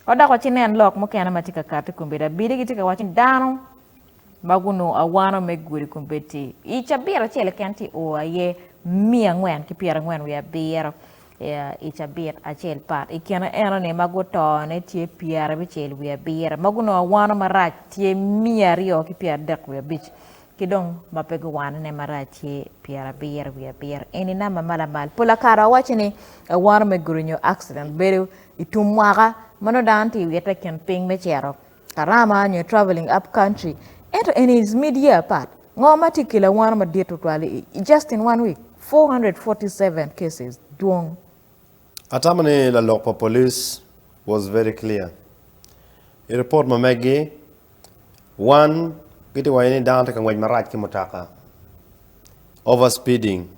Wadok wa ci nen lok mukene ma tye ka kati kombeddi. Abili gitye ka waco ni dano ma gunongo awano me gudi kombeddi i cabit acel keken tye o aye 400 ki 47 i cabit acel pat. I kine enoni ma guto-ne tye 67, ma gunongo awano marac tye 235 ki dong ma pe guwanone marac tye 77. Eni namba ma lamal. Pol akare wawaco ni awano me gudi nyo accident bedo i tum mwaka ma nongo dano tye ka wite i kin piny me cito karama nyo travelling up country ento eni is mid year pat. Ngo ma tye ka kelo awano madit tutwal i just in one week 447 cases dwong. Atamo ni lalok pa police was very clear. I report ma meggi, one, gitye waco ni dano tye ka ngwec marac ki mutoka, over speeding.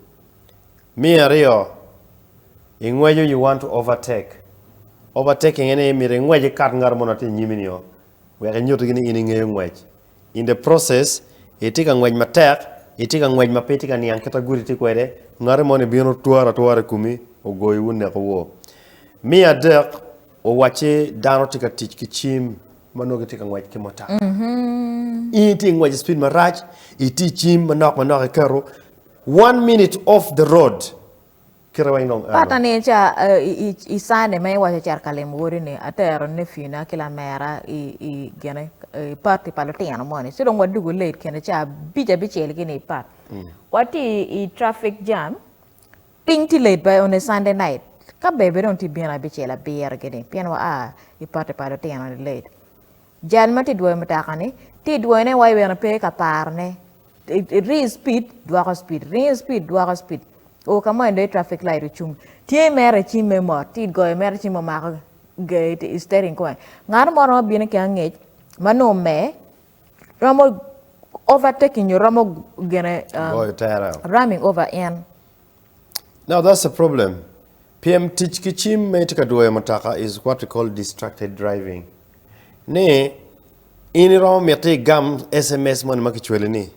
Me aryo, ingweco you want to overtake. Overtaking ene ni myero ingwec ikat ngat mo na tye inyimi nio wek inyutgi ni in ingeyo ngwec. In the process, itye ka ngwec matek, itye ka ngwec ma pe itye ka niang kit ma gudi tye kwede, ngati moni bino twaro atwara i komi, ogoyowu onekowu. Me adek, owacci dano tye ka tic ki cim ma nongo gitye ka ngwec ki mutoka. In itye ka ngwec i speed marac, itye i cim manok manok iketo one minute off the road kite weng dong eno. Pata ni ca i Sunday ma iwaco icito ka limo wodi ni atero nephew na ki lamera i gine i party pa lutino moni ci dong wadugo late kine ca abic abicel gini i park watye i traffic jam piny tye late by on a Sunday night ka ber bene dong tye bino abicel abiro gini pien wa a i party pa lutino ni late jal ma tye dwoyo mutoka ni tye dwoyone wa bene pe ka parone Ringo speed dwoko speed, ringo speed dwoko speed. O ka mo en dong traffic light ocung. Tye mere cimme mot, tye goyo mere cim omako steering kome. Ngat mo romo bino ki angec ma nongo omer romo overtaking nyo romo gine Goyo tere. ramming over en. Now that's the problem. Pyem tic ki cim ma itye ka dwoyo mutoka is what we call distracted driving. Ni In iromo miti igam SMS moni ma kicwali ni,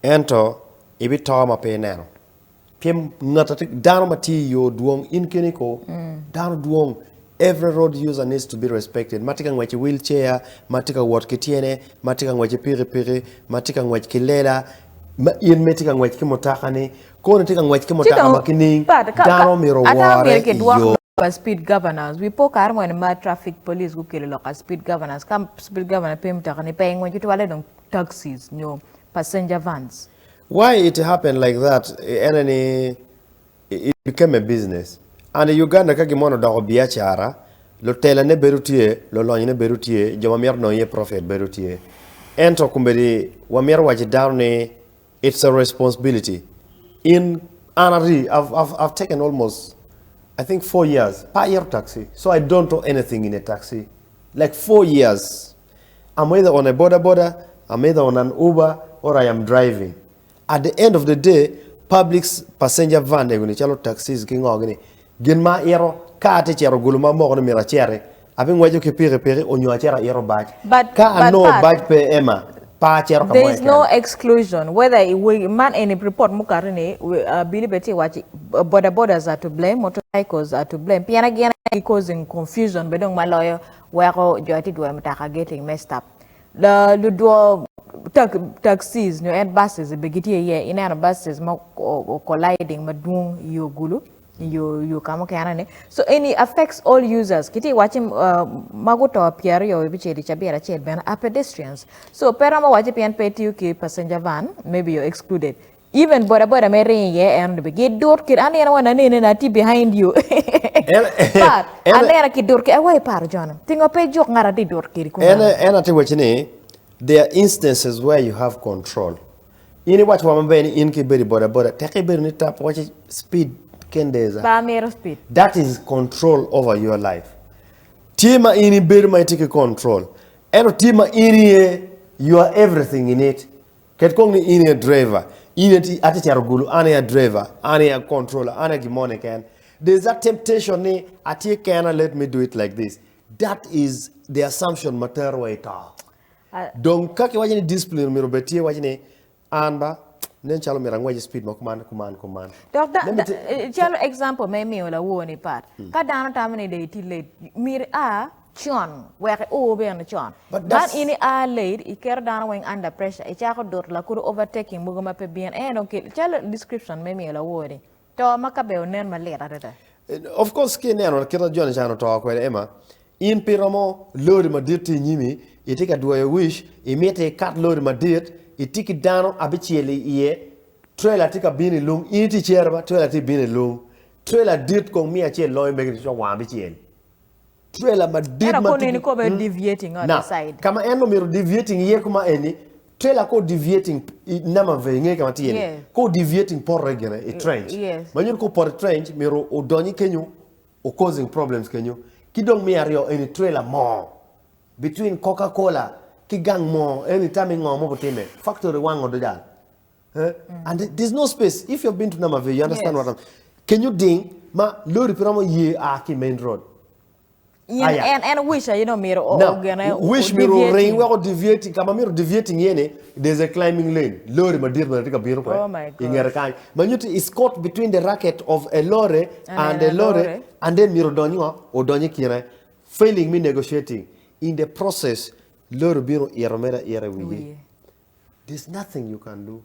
ento ibito ma pe ineno. Pien ngat dano ma tye i yo dwong, in keni ko, dano dwong. Every road user needs to be respected. Ma tye ka ngwec i wheel chair, ma tye ka wot ki tyene, ma tye ka ngwec ki pikipiki, ma tye ka ngwec ki lela, ma in ma itye ka ngwec ki mutoka-ni, kono itye ka ngwec ki mutoka ma kining, dano myero owore i yo. Pa speed governors. Wi po kare moni ma traffic police gukelo lok ka speed governors. Ka speed governor pe mutoka ni pe ingwec tutwalle dong taxis nyo passenger vans. Why it happen like that ene ni it became a business and i Uganda ka gin moni odoko biacara lutela ne bedo tye, lulonyo ne bedo tye, jo ma mito nongo iye profit bedo tye ento kombeddi wamito waco dano ni It's a responsibility in an ari I've, I've, I've taken almost I think four years pa ayero taxi so I don't know anything in a taxi like four years I'm either on a boda boda I'm either on an Uber or I am driving at the end of the day public passenger van egoni calo taxis ki ngo gini Gin ma aito, ka atye cito gulu ma amoko ni myero aciti, abingweco ki pikipiki onyo acito aito bac. But, Ka but anongo Pat, bac pe ema, pe acito ka there mo is no keken. exclusion whether i wegi man eni report mukato ni abili bene tye waci boda bodas are to blame, motorcycles are to blame pien gin aye gi causing confusion bene dong ma loyo weko jo atye dwoyo mutoka getting messed up. Ludwo taxis nyo en buses bene gitye iye ineno buses ma o colliding madwong i yo gulu. yo yo ka mukene ni so eni affects all users kitye waci uh, ma guto pyeraryo wi bicel i cabit acel bene are pedestrians so pe romo waci pien pe tiyo ki passenger van maybe you're excluded even boda boda me ringo iye en be gidut kit aneno wan anene na tye behind you but aneno ki dut ki awa iparo jono pingo pe ijuk ngat ati dut kidi kumeno En atye waci ni there are instances where you have control In iwaco wa maber ni in ka ibedo i boda boda tek ibedo ni tap waci speed kendeza. Pe amito speed. That is control over your life. Tye ma in ibedo ma itye ki control ento tye ma in iye you are everything in it. Ket kong ni in iye driver, in aye atye cito gulu an aye a driver, an aye a controller, an aye gin mo keken. There is that temptation ni atye kena let me do it like this. That is the assumption ma terowa i to. Dong ka kiwaco ni discipline myero obed tye, waco ni an ba nen calo myero angwec i speed ma kuman, kuman, kuman. Dok Let me tell- calo example ma imiyo lawor ni pat, ka dano tamo ni dong itye late, myero ia. Con, wek i bene con. Man in ia late, iketo dano weng under pressure, icako duto lakudu overtaking mogo ma pe bino. En dong calo description me miyo lawor-ni, to ma ka ber onen malit adada. Of course ki ineno kit ma joni can oto kwede Emma, in pe iromo lori madit tye inyimi, itye ka dwoyo wic, imiti ikat lori madit, itye ki dano abicel i iye, trailer tye ka bino i lung, in itye i cere ba, trailer tye ka bino i lung, trailer dit kong miya acel loyo megi cok wang abicel. Trailer madit Ento ma kono tye in ki ikobe deviating on Now, the side. ka ma en omyero deviating iye kuma eni, trailer ka odeviating i Namave inge ka ma tye iye ni, Yes. ka odeviating poto gine i trench. Yes. Ma nyuto ka opoto i trench myero odony kenyo o causing problems kenyo. Ki dong me aryo eni trailer moo between Coca Cola ki gang moo eni tami ngo ma obitime? Factory wango dojal. Eh? And there's no space. If you've been to Namave, you understand Yes. what I'm Kenyo ding ma lori pe romo ye a ki main road. In Aya. en en wish aye no myero o Now, ogene o wish myero ring deviating. weko deviating ka ma myero deviating iye ni there's a climbing lane lori madit bene tye ka bino Oh my kwe i ngete gosh. kany ma nyuto is caught between the racket of a lorry And and then a a lorry lorry. and then myero odony ngo odony i kine failing me negotiating in the process lori obino ito mere aita i wiye Wiye. there's nothing you can do.